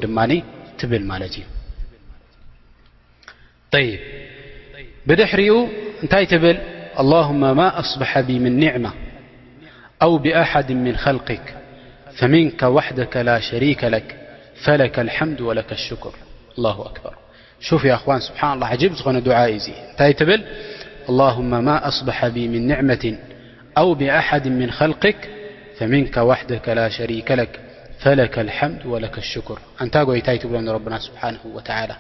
ድማ ትብል ማለት እዩ። طيب، ብድሕሪኡ እንታይ ትብል? اللهم ما أصبح بي من نعمة أو بأحد من خلقك فمنك وحدك لا شريك لك فلك الحمد ولك الشكر. الله أكبر. شوف يا أخوان، سبحان الله، عجيب ዝኾነ ዱዓ እዩ እዚ። እንታይ ትብል? اللهم ما أصبح بي من نعمة أو بأحد من خلقك فمنك وحدك لا شريك لك فلك الحمد ولك الشكر. ኣንታ ጎይታይ ትብሎ ንረብና ስብሓንሁ ወተዓላ፣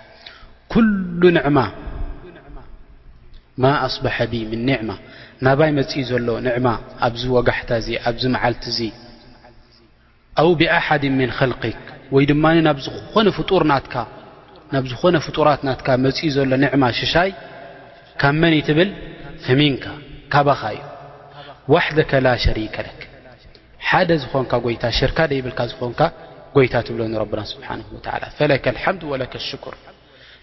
ኩሉ ንዕማ ما أصبح بي من نعمة، ናባይ መጺኡ ዘሎ ንዕማ፣ ኣብዚ ወጋሕታ እዚ፣ ኣብዚ መዓልቲ እዚ፣ أو بأحد من خلقك، ወይ ድማ ናብ ዝኾነ ፍጡር ናትካ፣ ናብ ዝኾነ ፍጡራት ናትካ መጺኡ ዘሎ ንዕማ ሽሻይ ካብ መን እዩ ትብል? فمنك، ካባኻ እዩ። وحدك لا شريك لك، ሓደ ዝኾንካ ጎይታ፣ ሽርካ ደይብልካ ዝኾንካ ጎይታ ትብሎ ንረብና ስብሓንሁ ወተዓላ። فلك الحمد ولك الشكر،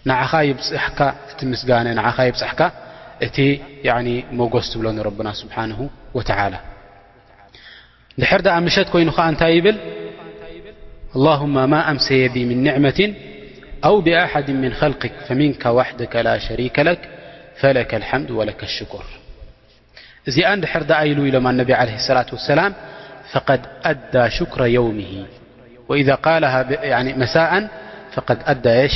ንዓኻ ይብጽሕካ እቲ ምስጋነ፣ ንዓኻ ይብጽሕካ እቲ፣ ያኒ፣ ሞጎስ ትብሎ ንረብና ስብሓንሁ ወተዓላ። ድሕር ደኣ ምሸት ኮይኑ ኸኣ እንታይ ይብል? اللهم ما أمسي بي من نعمة أو بأحد من خلقك فمنك وحدك لا شريك لك فلك الحمد ولك الشكر. እዚኣ እንድሕር ደኣ ኢሉ ኢሎም ኣነቢ ዓለይሂ ሰላቱ ወሰላም፣ فقد أدى شكر يومه، وإذا قالها ب-، يعني مساء فقد أدى إيش؟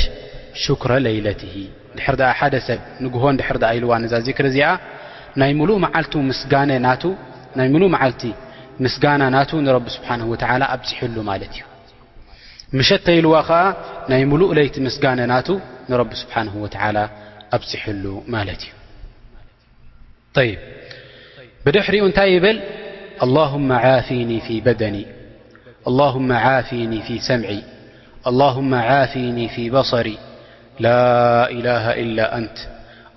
شكر ليلته። ድሕር ደኣ ሓደ ሰብ ንግሆ እንድሕር ደኣ ኢልዋ ነዛ ዚክር እዚኣ፣ ናይ ምሉእ መዓልቱ ምስጋነ ናቱ፣ ናይ ምሉእ መዓልቲ ምስጋና ናቱ ንረቢ ስብሓንሁ ወተዓላ ኣብጺሕሉ ማለት እዩ። ምሸት ተይልዋ ኸኣ ናይ ምሉእ ለይቲ ምስጋነ ናቱ ንረቢ ስብሓንሁ ወተዓላ ኣብጺሕሉ ማለት እዩ። طيب، ብድሕሪኡ እንታይ ይብል? اللهم عافيني في بدني، اللهم عافيني في سمعي، اللهم عافيني في بصري، لا إله إلا أنت،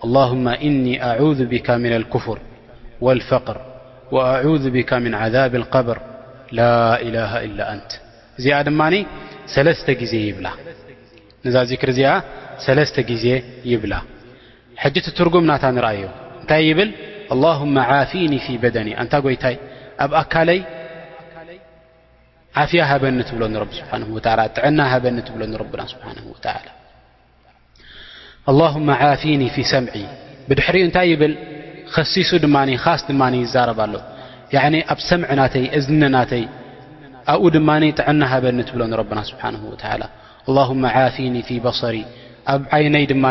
اللهم إني أعوذ بك من الكفر والفقر وأعوذ بك من عذاب القبر، لا إله إلا أنت። እዚኣ ድማ ሰለስተ ግዜ ይብላ። ነዛ ዚክር እዚኣ ሰለስተ ግዜ ይብላ። ሕጂ እቲ ትርጉም ናታ ንርኣዮ። እንታይ ይብል? اللهم عافيني في بدني، ኣንታ ጎይታይ ኣብ ኣካለይ ዓፍያ ሃበኒ ትብሎ ንረቢ ስብሓንሁ ወተዓላ፣ ጥዕና ሃበኒ ትብሎ ንረብና ስብሓንሁ ወተዓላ። اللهم عافيني في سمعي። ብድሕሪኡ እንታይ ይብል? ከሲሱ ድማ ኻስ ድማ ይዛረብ ኣሎ። ያዕኒ ኣብ ሰምዒ ናተይ፣ እዝኒ ናተይ፣ ኣብኡ ድማ ጥዕና ሃበኒ ትብሎ ንረብና ስብሓንሁ ወተዓላ። اللهم عافيني في بصري، ኣብ ዓይነይ ድማ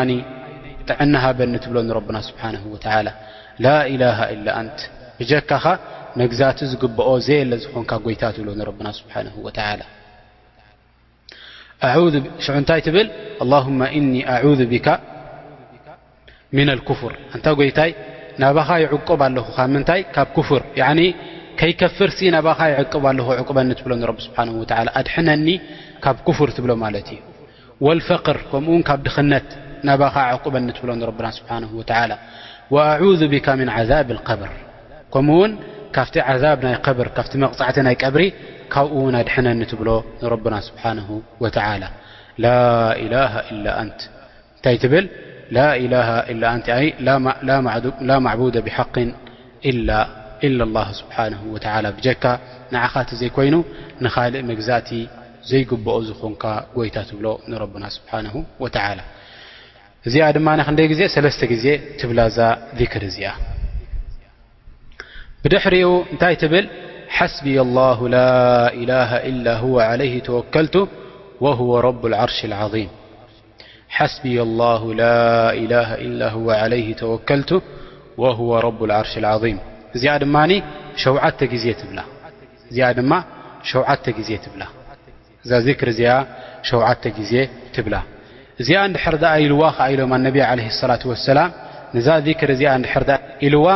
ጥዕና ሃበኒ ትብሎ ንረብና ስብሓንሁ ወተዓላ። لا إله إلا أنت، ብጀካኻ መግዛእቲ ዝግብኦ ዘየለ ዝኾንካ ጎይታ ትብሎ ንረብና ስብሓንሁ ወተዓላ። أعوذ ብ-፣ ሽዑ እንታይ ትብል? اللهم إني أعوذ بك من الكفر، ኣንታ ጎይታይ ናባኻ ይዕቆብ ኣለኹ። ካብ ምንታይ? ካብ ኩፍር፣ ያዕኒ ከይከፍርሲ ናባኻ ይዕቆብ ኣለኹ፣ ዕቁበኒ ትብሎ ንረቢ ስብሓንሁ ወተዓላ፣ ኣድሕነኒ ካብ ኩፍር ትብሎ ማለት እዩ። والفقر، ከምኡ እውን ካብ ድኽነት ናባኻ ኣዕቁበኒ ትብሎ ንረብና ስብሓንሁ ወተዓላ። وأعوذ بك من عذاب القبر، ከምኡ እውን ካብቲ ዓዛብ ናይ ቀብር፣ ካብቲ መቕጻዕቲ ናይ ቀብሪ፣ ካብኡ እውን ኣድሕነኒ ትብሎ ንረብና ስብሓንሁ ወተዓላ። لا إله إلا أنت، እንታይ ትብል? لا إله إلا أنت، أي لا م-، لا معدو-، لا معبود بحق إلا، إلا الله سبحانه وتعالى، ብጀካ ንዓኻ እቲ ዘይኮይኑ ንኻልእ መግዛእቲ ዘይግብኦ ዝኾንካ ጎይታ ትብሎ ንረብና ስብሓንሁ ወተዓላ። እዚኣ ድማ ክንደይ ግዜ? ሰለስተ ግዜ ትብላ እዛ ዚክር እዚኣ። ብድሕሪኡ እንታይ ትብል? حسبي الله لا إله إلا هو عليه توكلت وهو رب العرش العظيم. حسبي الله لا إله إلا هو عليه توكلت وهو رب العرش العظيم. እዚኣ ድማ ሸውዓተ ግዜ ትብላ። እዚኣ ድማ ሸውዓተ ግዜ ትብላ። እዛ ዚክር እዚኣ ሸውዓተ ግዜ ትብላ። እዚኣ እንድሕር ደኣ ኢልዋ ኸዓ ኢሎም ኣነቢ ዓለይሂ ሰላቱ ወሰላም፣ ነዛ ዚክር እዚኣ እንድሕር ደኣ ኢልዋ፣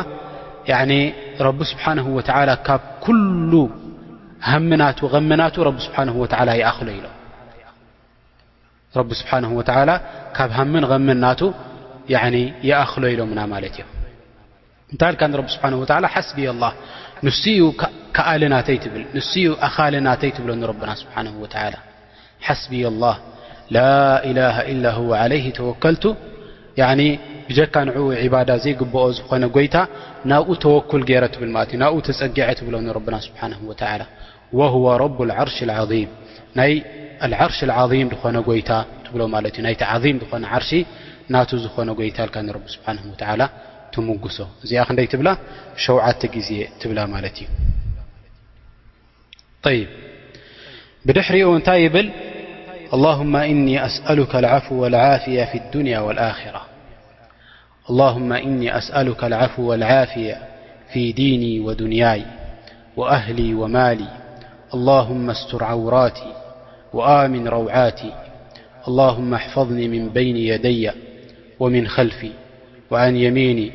ያዕኒ ረቢ ስብሓንሁ ወተዓላ ካብ ኩሉ ሃምናቱ፣ ቐምናቱ ረቢ ስብሓንሁ ወተዓላ ይኣኽሎ ኢሎም። ረቢ ስብሓንሁ ወተዓላ ካብ ሃምን ቐምን ናቱ፣ ያዕኒ ይኣኽሎ ኢሎምና ማለት እዮም። እንታይ ኢልካ ንረቢ ስብሓንሁ ወተዓላ? حسبي الله፣ ንሱ እዩ ከ-፣ ከኣሊ ናተይ ትብል፣ ንሱ እዩ ኣኻሊ ናተይ ትብሎ ንረብና ስብሓንሁ ወተዓላ። حسبي الله لا إله إلا هو عليه توكلت፣ ያዕኒ ብጀካ ንዕኡ ዒባዳ ዘይግብኦ ዝኾነ ጎይታ ናብኡ ተወኩል ገይረ ትብል ማለት እዩ፣ ናብኡ ተጸጊዐ ትብሎ ንረብና ስብሓንሁ ወተዓላ። وهو رب العرش العظيم، ናይ العرش العظيم ዝኾነ ጎይታ ትብሎ ማለት እዩ። ናይቲ ዓዚም ዝኾነ ዓርሺ ናቱ ዝኾነ ጎይታ ኢልካ ንረቢ ስብሓንሁ ወተዓላ ትምጉሶ። እዚኣ ክንደይ ትብላ? ሸውዓተ ግዜ ትብላ ማለት እዩ። طيب، ብድሕሪኡ እንታይ ይብል? اللهم إني أسألك العفو والعافية في الدنيا والآخرة. اللهم إني أسألك العفو والعافية في ديني ودنياي وأهلي ومالي. اللهم استر عوراتي وآمن روعاتي. اللهم احفظني من بين يدي ومن خلفي وعن يميني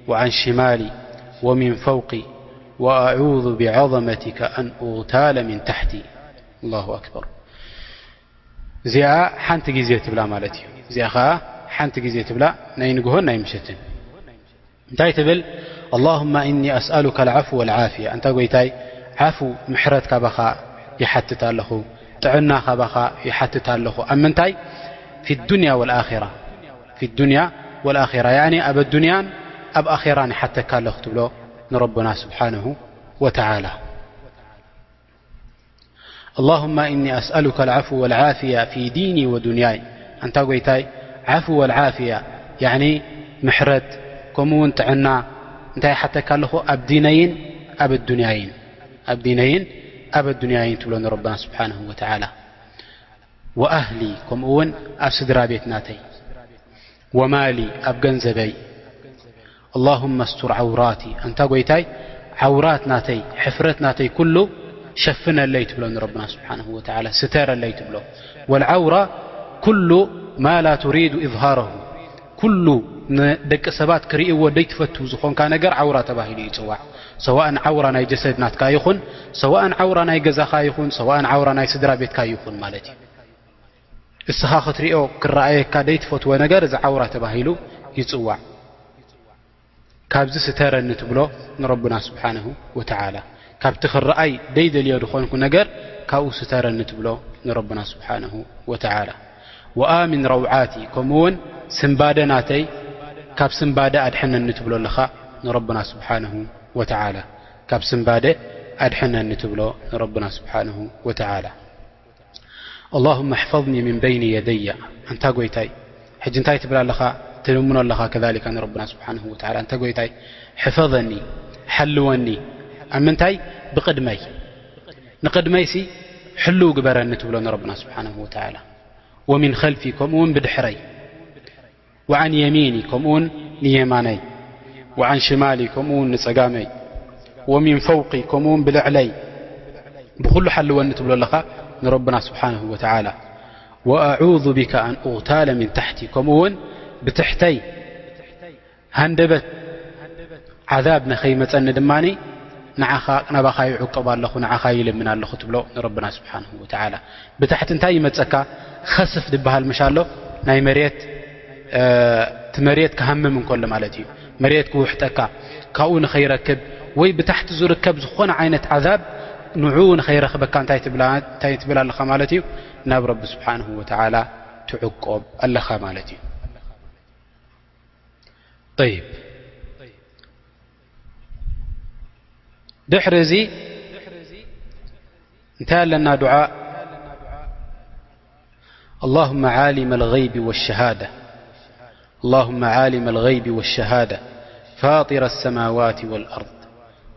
وعن شمالي ومن فوقي، وأعوذ بعظمتك أن أغتال من تحتي. الله أكبر. እዚኣ ሓንቲ ግዜ ትብላ ማለት እዩ። እዚኣ ኸዓ ሓንቲ ግዜ ትብላ፣ ናይ ንግሆን ናይ ምሸትን። እንታይ ትብል? اللهم إني أسألك العفو والعافية። ኣንታ ጎይታይ፣ ዓፉ፣ ምሕረት ካባኻ ይሓትት ኣለኹ፣ ጥዕና ካባኻ ይሓትት ኣለኹ። ኣብ ምንታይ? في الدنيا والآخرة، في الدنيا والآخرة፣ ያዕኒ ኣብ ኣዱንያን ኣብ ኣኼራን ይሓተካ ኣለኹ ትብሎ ንረብና ስብሓንሁ ወተዓላ። اللهم إني أسألك العفو والعافية في ديني ودنياي። ኣንታ ጎይታይ፣ ዓፉ ወልዓፍያ፣ ያዕኒ ምሕረት፣ ከምኡ እውን ጥዕና፣ እንታይ ይሓተካ ኣለኹ? ኣብ ዲነይን ኣብ ኣዱንያይን፣ ኣብ ዲነይን ኣብ ኣዱንያይን ትብሎ ንረብና ስብሓንሁ ወተዓላ። ወኣህሊ፣ ከምኡ እውን ኣብ ስድራ ቤት ናተይ። ወማሊ፣ ኣብ ገንዘበይ። اللهم استر عوراتي، ኣንታ ጎይታይ፣ ዓውራት ናተይ፣ ሕፍረት ናተይ ኩሉ ሸፍነለይ ትብሎ ንረብና ስብሓንሁ ወተዓላ፣ ስተረለይ ትብሎ። والعورة كل ما لا تريد إظهاره، ኩሉ ንደቂ ሰባት ክርእይዎ ደይትፈቱ ዝኾንካ ነገር ዓውራ ተባሂሉ ይጽዋዕ። ሰዋእን ዓውራ ናይ ጀሰድ ናትካ ይኹን፣ ሰዋእን ዓውራ ናይ ገዛኻ ይኹን፣ ሰዋእን ዓውራ ናይ ስድራ ቤትካ ይኹን ማለት እዩ። እስኻ ክትሪኦ ክረኣየካ ደይትፈትዎ ነገር እዚ ዓውራ ተባሂሉ ይጽዋዕ። ካብዚ ስተረኒ ትብሎ ንረብና ስብሓንሁ ወተዓላ። ካብቲ ክረኣይ ደይደልዮ ዝኾንኩ ነገር ካብኡ ስተረኒ ትብሎ ንረብና ስብሓንሁ ወተዓላ። ወኣሚን ረውዓቲ፣ ከምኡ እውን ስንባደ ናተይ ካብ ስንባደ ኣድሕነኒ ትብሎ ኣለኻ ንረብና ስብሓንሁ ወተዓላ። ካብ ስንባደ ኣድሕነኒ ትብሎ ንረብና ስብሓንሁ ወተዓላ። اللهم احفظني من بين يدي، ኣንታ ጎይታይ፣ ሕጂ እንታይ ትብል ኣለኻ? ትልምኖ ኣለኻ ከዛሊካ ንረብና ስብሓንሁ ወተዓላ። ኣንታ ጎይታይ፣ ሕፈዘኒ፣ ሓልወኒ። ኣብ ምንታይ? ብቕድመይ። ንቕድመይሲ ሕልው ግበረኒ ትብሎ ንረብና ስብሓንሁ ወተዓላ። ወሚን ኸልፊ፣ ከምኡ እውን ብድሕረይ። ወዓን የሚኒ፣ ከምኡውን ንየማነይ። ወዓን ሽማሊ፣ ከምኡውን ንጸጋመይ። ወሚን ፈውቂ፣ ከምኡውን ብልዕለይ። ብኹሉ ሓልወኒ ትብሎ ኣለኻ ንረብና ስብሓንሁ ወተዓላ። ወኣዑዙ ቢካ ኣን ኡግታለ ሚን ታሕቲ፣ ከምኡውን ብትሕተይ ሃንደበት ዓዛብ ንኸይመጸኒ ድማ ንዓኻ፣ ናባኻ ይዕቀብ ኣለኹ፣ ንዓኻ ይልምን ኣለኹ ትብሎ ንረብና ስብሓንሁ ወተዓላ። ብታሕቲ እንታይ ይመጸካ? ኸስፍ ዝበሃል ምሽ ኣሎ፣ ናይ መሬት፣ እ፣ እቲ መሬት ክሃምም እንከሎ ማለት እዩ። መሬት ክውሕጠካ፣ ካብኡ ንኸይረክብ ወይ ብታሕቲ ዝርከብ ዝኾነ ዓይነት ዓዛብ ንዕኡ ንኸይረኽበካ እንታይ ትብላ-፣ እንታይ ትብል ኣለኻ ማለት እዩ? ናብ ረቢ ስብሓንሁ ወተዓላ ትዕቆብ ኣለኻ ማለት እዩ። ጠይብ፣ ድሕሪ እዚ እንታይ ኣለና ዱዓ? اللهم عالم الغيب والشهادة، اللهم عالم الغيب والشهادة، فاطر السماوات والأرض،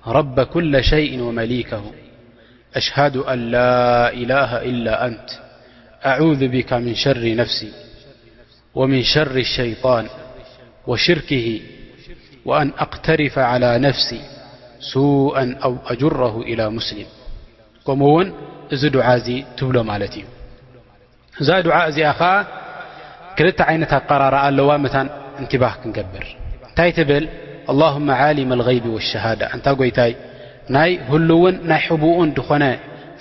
رب كل شيء ومليكه، أشهد أن لا إله إلا أنت، أعوذ بك من شر نفسي، ومن شر الشيطان وشركه، وأن أقترف على نفسي سوءا أو أجره إلى مسلم. ከምኡ እውን እዚ ዱዓ እዚ ትብሎ ማለት እዩ። እዛ ዱዓ እዚኣ ኸዓ ክልተ ዓይነት ኣቀራርባ ኣለዋ፣ መታን እንቲባህ ክንገብር። እንታይ ትብል? اللهم عالم الغيب والشهادة፣ ኣንታ ጎይታይ፣ ናይ ህሉውን ናይ ሕቡኡን ዝኾነ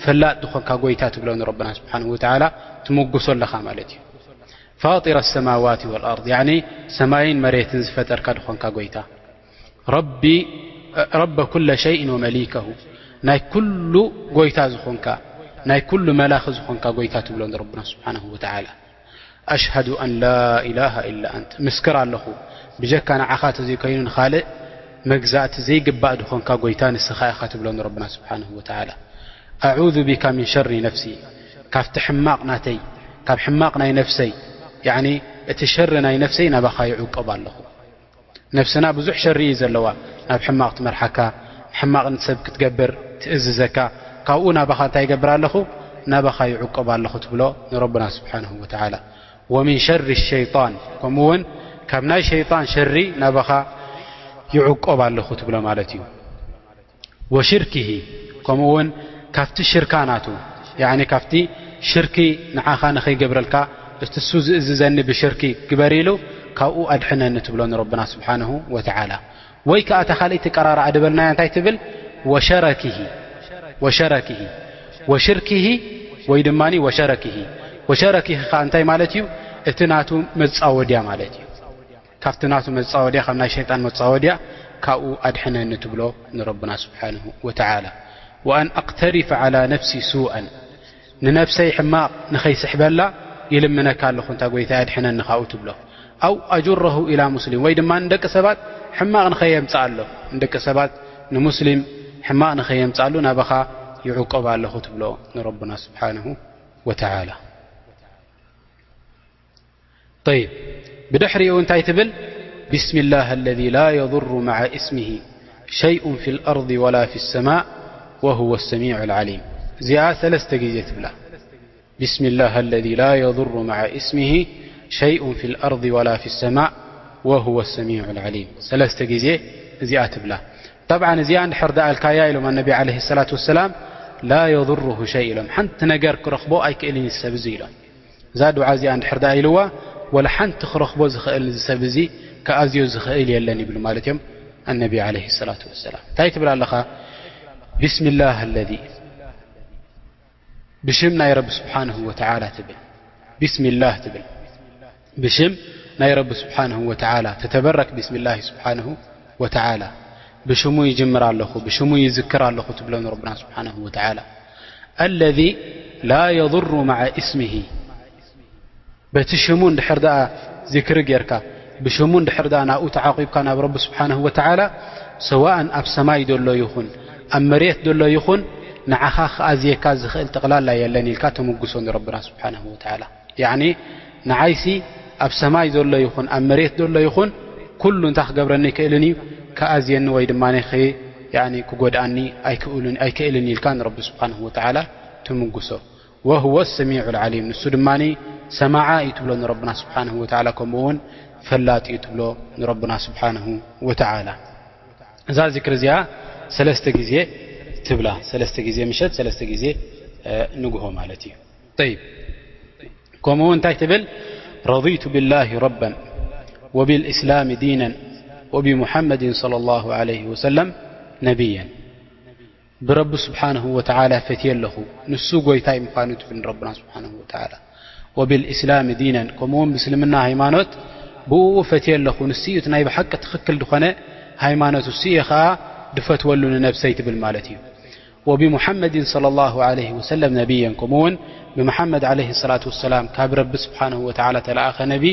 ፈላጥ ዝኾንካ ጎይታ ትብሎ ንረብና ስብሓንሁ ወተዓላ ትምጉሶ ኣለኻ ማለት እዩ። فاطر السماوات والأرض، ያዕኒ ሰማይን መሬትን ዝፈጠርካ ዝኾንካ ጎይታ። ረቢ፣ ረበ ኩለ ሸይእን ወመሊከሁ፣ ናይ ኩሉ ጎይታ ዝኾንካ፣ ናይ ኩሉ መላኺ ዝኾንካ ጎይታ ትብሎ ንረብና ስብሓንሁ ወተዓላ። أشهد أن لا إله إلا أنت، ምስክር ኣለኹ ብጀካ ንዓኻ ተዘይኮይኑ ንኻልእ መግዛእቲ ዘይግባእ ዝኾንካ ጎይታ ንስኻ ኢኻ ትብሎ ንረብና ስብሓንሁ ወተዓላ። ኣዑዙ ቢካ ሚን ሸሪ ነፍሲ፣ ካብቲ ሕማቕ ናተይ፣ ካብ ሕማቕ ናይ ነፍሰይ፣ ያዕኒ እቲ ሸሪ ናይ ነፍሰይ ናባኻ ይዕቆብ ኣለኹ። ነፍስና ብዙሕ ሸሪ እዩ ዘለዋ፣ ናብ ሕማቕ ትመርሓካ፣ ሕማቕ ንሰብ ክትገብር ትእዝዘካ። ካብኡ ናባኻ እንታይ ይገብር ኣለኹ? ናባኻ ይዕቆብ ኣለኹ ትብሎ ንረብና ስብሓንሁ ወተዓላ። ወሚን ሸሪ ሸይጣን፣ ከምኡ እውን ካብ ናይ ሸይጣን ሸሪ ናባኻ ይዕቆብ ኣለኹ ትብሎ ማለት እዩ። ወሽርኪሂ፣ ከምኡ እውን ካብቲ ሽርካ ናቱ፣ ያዕኒ ካብቲ ሽርኪ ንዓኻ ንኸይገብረልካ፣ እቲ እሱ ዝእዝዘኒ ብሽርኪ ግበር ኢሉ ካብኡ ኣድሕነኒ ትብሎ ንረብና ስብሓንሁ ወተዓላ። ወይ ከኣ እታ ካልኣይቲ ቀራርዓ ድበልናያ እንታይ ትብል? ወሸረኪሂ፣ ወሸረኪሂ፣ ወሽርኪሂ፣ ወይ ድማ ወሸረኪሂ። ወሸረኪሂ ከኣ እንታይ ማለት እዩ? እቲ ናቱ መጻወድያ ማለት እዩ። ካብቲ ናቱ መጻወድያ፣ ካብ ናይ ሸይጣን መጻወድያ ካብኡ ኣድሕነኒ ትብሎ ንረብና ስብሓንሁ ወተዓላ። ወኣን ኣቅተሪፈ ዓላ ነፍሲ ሱኣን፣ ንነፍሰይ ሕማቕ ንኸይስሕበላ ይልምነካ ኣለኹ፣ እንታ ጎይታይ ኣድሕነኒ ካብኡ ትብሎ። ኣው ኣጁረሁ ኢላ ሙስሊም፣ ወይ ድማ ንደቂ ሰባት ሕማቕ ንኸየምጽኣሎ፣ ንደቂ ሰባት ንሙስሊም ሕማቕ ንኸየምጽኣሉ ናባኻ ይዕቆብ ኣለኹ ትብሎ ንረብና ስብሓንሁ ወተዓላ። ጠይብ፣ ብድሕሪኡ እንታይ ትብል? ቢስሚላህ ኣለዚ ላ የضሩ መዓ እስሚሂ ሸይኡን ፊል ኣርዲ ወላ ፊ ሰማእ ወሁወ ሰሚዑ ልዓሊም። እዚኣ ሰለስተ ግዜ ትብላ። ቢስሚላህ ኣለዚ ላ የضሩ መዓ እስሚሂ ሸይኡን ፊል ኣርዲ ወላ ፊ ሰማእ ወሁወ ሰሚዑ ልዓሊም። ሰለስተ ግዜ እዚኣ ትብላ። ጠብዓን እዚኣ እንድሕር ደኣ ኣልካያ ኢሎም ኣነቢ ዓለይሂ ሰላቱ ወሰላም፣ ላ የضሩሁ ሸይ ኢሎም፣ ሓንቲ ነገር ክረኽቦ ኣይክእልን እዩ ሰብ እዚ ኢሎም። እዛ ዱዓ እዚኣ እንድሕር ደኣ ኢልዋ፣ ወላ ሓንቲ ክረኽቦ ዝኽእል እዚ ሰብ እዚ ክኣዝዮ ዝኽእል የለን ይብሉ ማለት እዮም ኣነቢ ዓለይሂ ሰላቱ ወሰላም። እንታይ ትብል ኣለኻ? ቢስሚላህ ኣለዚ፣ ብሽም ናይ ረቢ ስብሓንሁ ወተዓላ ትብል። ቢስሚላህ ትብል። ብሽም ናይ ረቢ ስብሓንሁ ወተዓላ ተተበረክ ቢስሚላህ ስብሓንሁ ወተዓላ። ብሽሙ ይጅምር ኣለኹ፣ ብሽሙ ይዝክር ኣለኹ ትብሎ ንረብና ስብሓንሁ ወተዓላ። ኣለዚ ላ የضሩ መዓ እስሚሂ፣ በቲ ሽሙ እንድሕር ደኣ ዚክሪ ጌርካ፣ ብሽሙ እንድሕር ደኣ ናብኡ ተዓቂብካ ናብ ረቢ ስብሓንሁ ወተዓላ፣ ሰዋእን ኣብ ሰማይ ዘሎ ይኹን ኣብ መሬት ዘሎ ይኹን፣ ንዓኻ ክኣዝየካ ዝኽእል ጠቕላላ የለን ኢልካ ተምጉሶ ንረብና ስብሓንሁ ወተዓላ። ያዕኒ ንዓይሲ ኣብ ሰማይ ዘሎ ይኹን ኣብ መሬት ዘሎ ይኹን፣ ኩሉ እንታይ ክገብረኒ ኣይክእልን እዩ፣ ክኣዝየኒ ወይ ድማ ኽ-፣ ያዕኒ ክጎድኣኒ ኣይክእሉን-፣ ኣይክእልን ኢልካ ንረቢ ስብሓንሁ ወተዓላ ትምጉሶ። ወሁወ ሰሚዑ ልዓሊም፣ ንሱ ድማ ሰማዓ እዩ ትብሎ ንረብና ስብሓንሁ ወተዓላ፣ ከምኡ እውን ፈላጥ እዩ ትብሎ ንረብና ስብሓንሁ ወተዓላ። እዛ ዚክሪ እዚኣ ሰለስተ ግዜ ትብላ፣ ሰለስተ ግዜ ምሸት፣ ሰለስተ ግዜ፣ እ፣ ንግሆ ማለት እዩ። ጠይብ፣ ከምኡ እንታይ ትብል? ረዲቱ ቢላሂ ረበን ወቢልእስላሚ ዲነን ወቢሙሐመድን ሰለላሁ ዐለይሂ ወሰለም ነቢየን። ብረቢ ስብሓንሁ ወተዓላ ፈትየ ኣለኹ፣ ንሱ ጎይታይ ምዃኑ ትብል ንረብና ስብሓንሁ ወተዓላ። ወቢልእስላሚ ዲነን፣ ከምኡውን ብእስልምና ሃይማኖት ብእኡ ፈትየ ኣለኹ፣ ንሱ እዩ እቲ ናይ ብሓቂ ትኽክል ዝኾነ ሃይማኖት፣ እሱ እየ ኸዓ ድፈትወሉ ንነብሰይ ትብል ማለት እዩ። ወብሙሐመድን ሰለላሁ ዐለይሂ ወሰለም ነቢየን፣ ከምኡውን ብመሓመድ ዐለይሂ ሰላቱ ወሰላም ካብ ረቢ ስብሓንሁ ወተዓላ ተለኣኸ ነቢ፣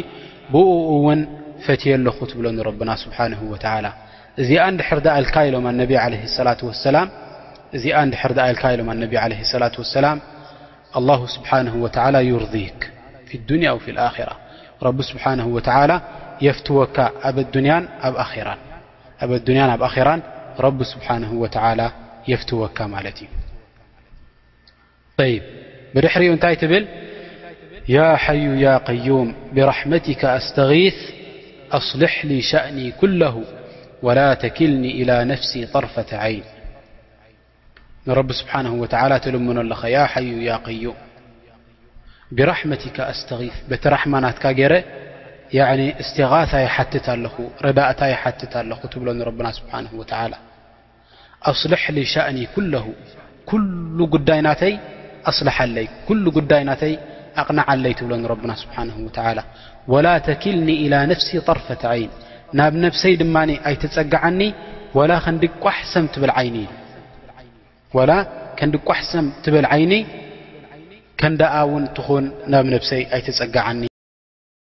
ብኡ እውን ፈትየ ኣለኹ ትብሎ ንረብና ስብሓንሁ ወተዓላ። እዚኣ እንድሕር ደኣ ኢልካ ኢሎም ኣነቢ ዐለይሂ ሰላቱ ወሰላም፣ እዚኣ እንድሕር ደኣ ኢልካ ኢሎም ኣነቢ ዐለይሂ ሰላቱ ወሰላም፣ ኣላሁ ስብሓንሁ ወተዓላ ዩርዲክ ፊ ዱንያ ወፊ ልኣኺራ። ረቢ ስብሓንሁ ወተዓላ የፍትወካ ኣብ ኣዱንያን ኣብ ኣኺራን። ኣብ ኣዱንያን ኣብ ኣኼራን ረቢ ስብሓንሁ ወተዓላ የፍትወካ ማለት እዩ። ጠይብ፣ ብድሕሪኡ እንታይ ትብል? ያ ሓዩ ያ ቀዩም ብራሕመቲከ ኣስተጊስ ኣስልሕ ሊ ሸእኒ ኩለሁ ወላ ተኪልኒ ኢላ ነፍሲ ጠርፈተ ዓይን። ንረቢ ስብሓንሁ ወተዓላ ትልምኖ ኣለኻ፣ ያ ሓዩ ያ ቀዩም ብራሕመቲከ ኣስተጊስ፣ በቲ ራሕማ ናትካ ገይረ፣ ያዕኒ፣ እስቲጋሳ ይሓትት ኣለኹ፣ ረዳእታ ይሓትት ኣለኹ ትብሎ ንረብና ስብሓንሁ ወተዓላ። ኣስልሕ ሊ ሸእኒ ኩለሁ፣ ኩሉ ጉዳይ ናተይ ኣስልሓለይ፣ ኩሉ ጉዳይ ናተይ ኣቕንዓለይ ትብሎ ንረብና ስብሓንሁ ወተዓላ። ወላ ተኪልኒ ኢላ ነፍሲ ጠርፈት ዓይን፣ ናብ ነፍሰይ ድማ ኣይትጸግዓኒ፣ ወላ ክንዲ ቋሕ ሰም ትብል ዓይኒ ኢሉ። ወላ ከንዲ ቋሕ ሰም ትብል ዓይኒ ከንዳኣ እውን ትኹን ናብ ነብሰይ ኣይትጸግዓኒ